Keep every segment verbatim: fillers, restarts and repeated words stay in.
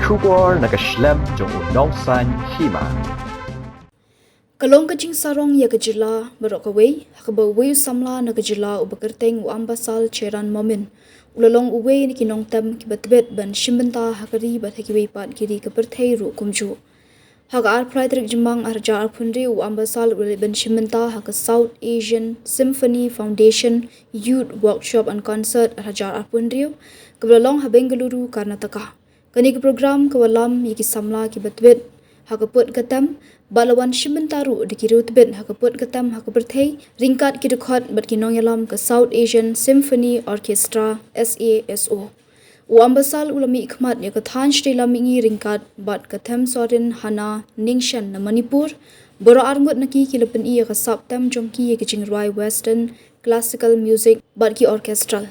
Khubor na ka shlem jong u nongsaiñ hima. Ka long ka jingsarong ïa ka jylla baroh kawei ha kaba uwei u samla na ka jylla uba kyrteng u Ambassador Cheran Momin u la long uwei na ki nongtem kiba tbit ban shim bynta ha ka ri bad ha kiwei pat ki ri ka pyrthei ruh kumjuh. Ha ka arphew lai tarik Jymmang arhajar arphew hynriew, u Ambassador u la leit ban shim bynta ha ka South Asian Symphony Foundation Youth Workshop and Concert arhajar arphew hynriew, kaba la long ha Bengaluru, Karnataka. Kane ka program ka wallam ïa ki samla kiba tbit ha ka pud ka tem bad la wan shim bynta ruh da ki riewtbit ha ka pud ka tem ha ka pyrthei, ryngkat ki dkhot bad ki nongïalam ka South Asian Symphony Orchestra, S A S O. U Ambassador u la mihkhmat ïa ka thaiñ shatei lam mihngi ryngkat bad ka Themsorin Hana Ningshen na Manipur, baroh arngut na ki ki la pyni ïa ka sap tem jong ki ïa ka jingrwai Western Classical Music bad ki orchestral.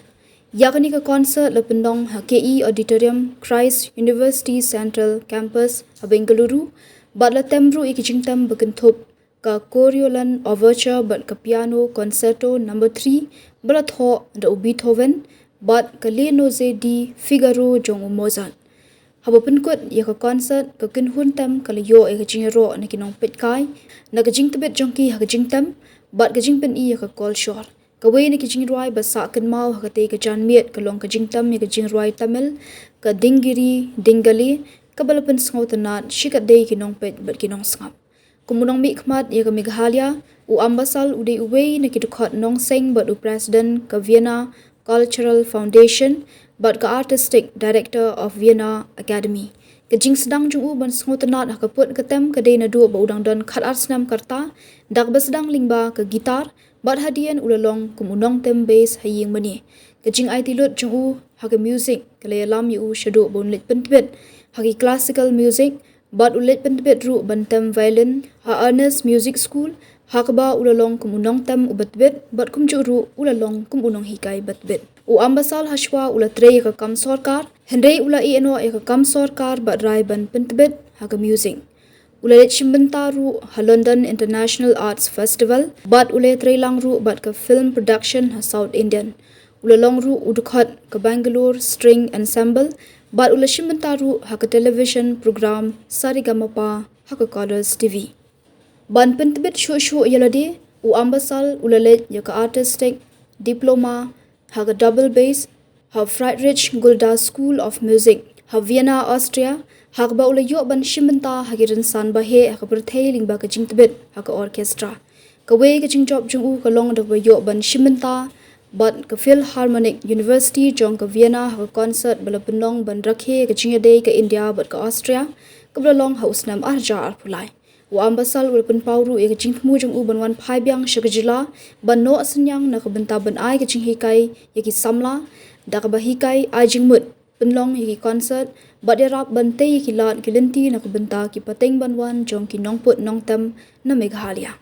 Ïa kane ka concert la pynlong ha K E Auditorium, Christ University Central Campus ha Bengaluru, bad la tem ruh ïa ki jingtem ba kynthup ka Coriolan Overture bad ka Piano Concerto number three ba la thoh da u Beethoven bad ka Le Nozze di Figaro jong u Mozart. Haba pynkut ïa ka concert, ka kynhun tem ka la ïoh ïa ka jingïaroh na ki nongpeitkai, na ka jingtbit jong ki ha ka jingtem bad ka jingpyni ïa ka kolshor. Kawei na ki jingrwai ba sah kynmaw ha katei ka janmiet ka long ka jingtem ïa ka jingrwai Tamil ka Dingiri Dingale, kaba la pynsngewtynnad shikatdei ki nongpeit bad ki nongsngap. Kum u nongmihkhmat ïa ka Meghalaya, u Ambassador u dei uwei na ki dkhot nongseng bad u President ka Vienna Cultural Foundation bad ka Artistic Director of Vienna Academy. Ka jingsdang jong u ban sngewtynnad ha ka pud ka tem ka dei naduh ba u dang don khatar snem ka rta, da kaba sdang lyngba ka guitar, bad hadien u la long kum u nongtem bass ha ïing mane. Ka jingaiti lut jong u ha ka music ka la ïalam ïa u shaduh ba un leit pyntbit ha ki classical music, bad u leit pyntbit ruh ban tem violin ha Ernst Music School, ha kaba u la long kum u nongtem uba tbit bad kumjuh ruh u la long kum u nonghikai ba tbit. U Ambassador hashwa u la trei ïa ka kam sorkar, hynrei u la ïeh noh ïa ka kam sorkar bad rai ban pyntbit ha ka music. U la leit shim bynta ruh ha London International Arts Festival bad u la ïatrei lang ruh bad ka film production ha South Indian. U la long ruh u dkhot ka Bangalore String Ensemble bad u la shim bynta ruh ha ka television program Saregamapa ha ka Colors T V. Ban pyntbit shuh shuh ïa lade, u Ambassador u la leit ïa ka Artistic Diploma ha ka double bass ha Friedrich Gulda School of Music ha Vienna, Austria, ha kaba u la ïoh ban shim bynta ha ki rynsan baheh ha ka pyrthei lyngba ka jingtbit ha ka orchestra. Kawei ka jingjop jong u ka long da kaba ïoh ban shim bynta bad ka Philharmonic University jong ka Vienna ha ka concert ba la pynlong ban rakhe ka jingïadei ka India bad ka Austria, kaba la long ha u snem arhajar arphew lai. U Ambassador u la pynpaw ruh ïa ka jingthmu jong u ban wan phai biang sha ka jylla ban noh synñiang na ka bynta ban ai ka jinghikai ïa ki samla, da kaba hikai ai jingmut, pynlong ïa ki concert bad ïarap ban tei ïa ki lad ki lynti na ka bynta ki pateng ban wan jong ki nongput nongtem na Meghalaya.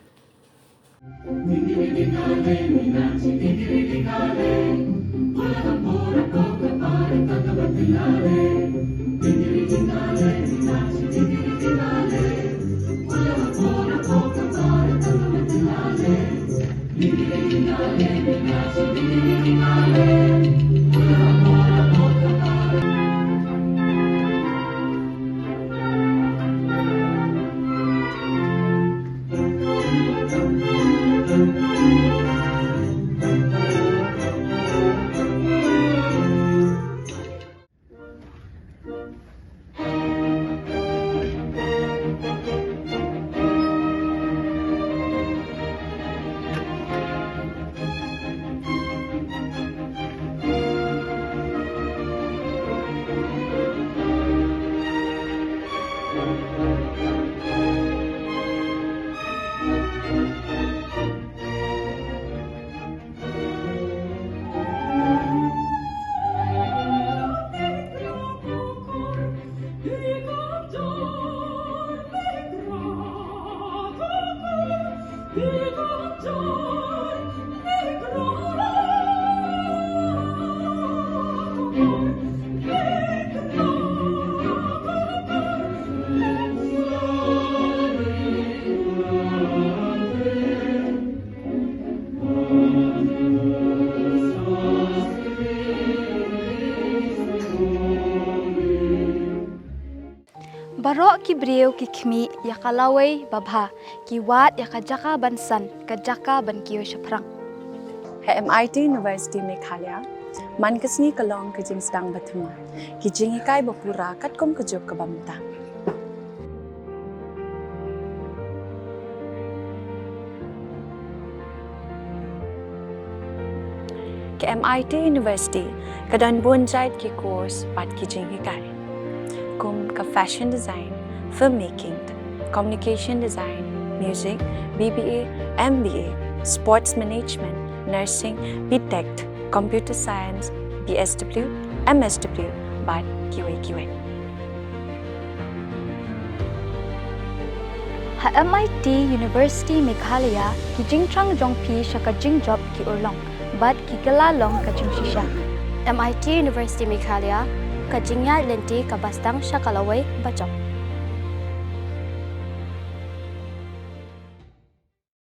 Baroh ki briew ki khmih ïa ka lawei babha, ki wad ïa ka jaka ban san, ka jaka ban kiew shaphrang. Ha M I T University Meghalaya, man ka sngi ka long ka jingsdang ba thymmai, ki jinghikai ba pura katkum ka juk kaba mynta. Ka M I T University ka don bun jait ki course bad ki jinghikai, kum ka fashion design, filmmaking, communication design, music, B B A, M B A, sports management, nursing, B Tech, computer science, B S W, M S W, bad kiwei kiwei. Ha M I T University Meghalaya, ki jingthrang jong phi sha ka jingjop ki urlong bad ki kylla long ka jingshisha. M I T University Meghalaya, ka jingïaid lynti kaba sdang sha ka lawei bajop.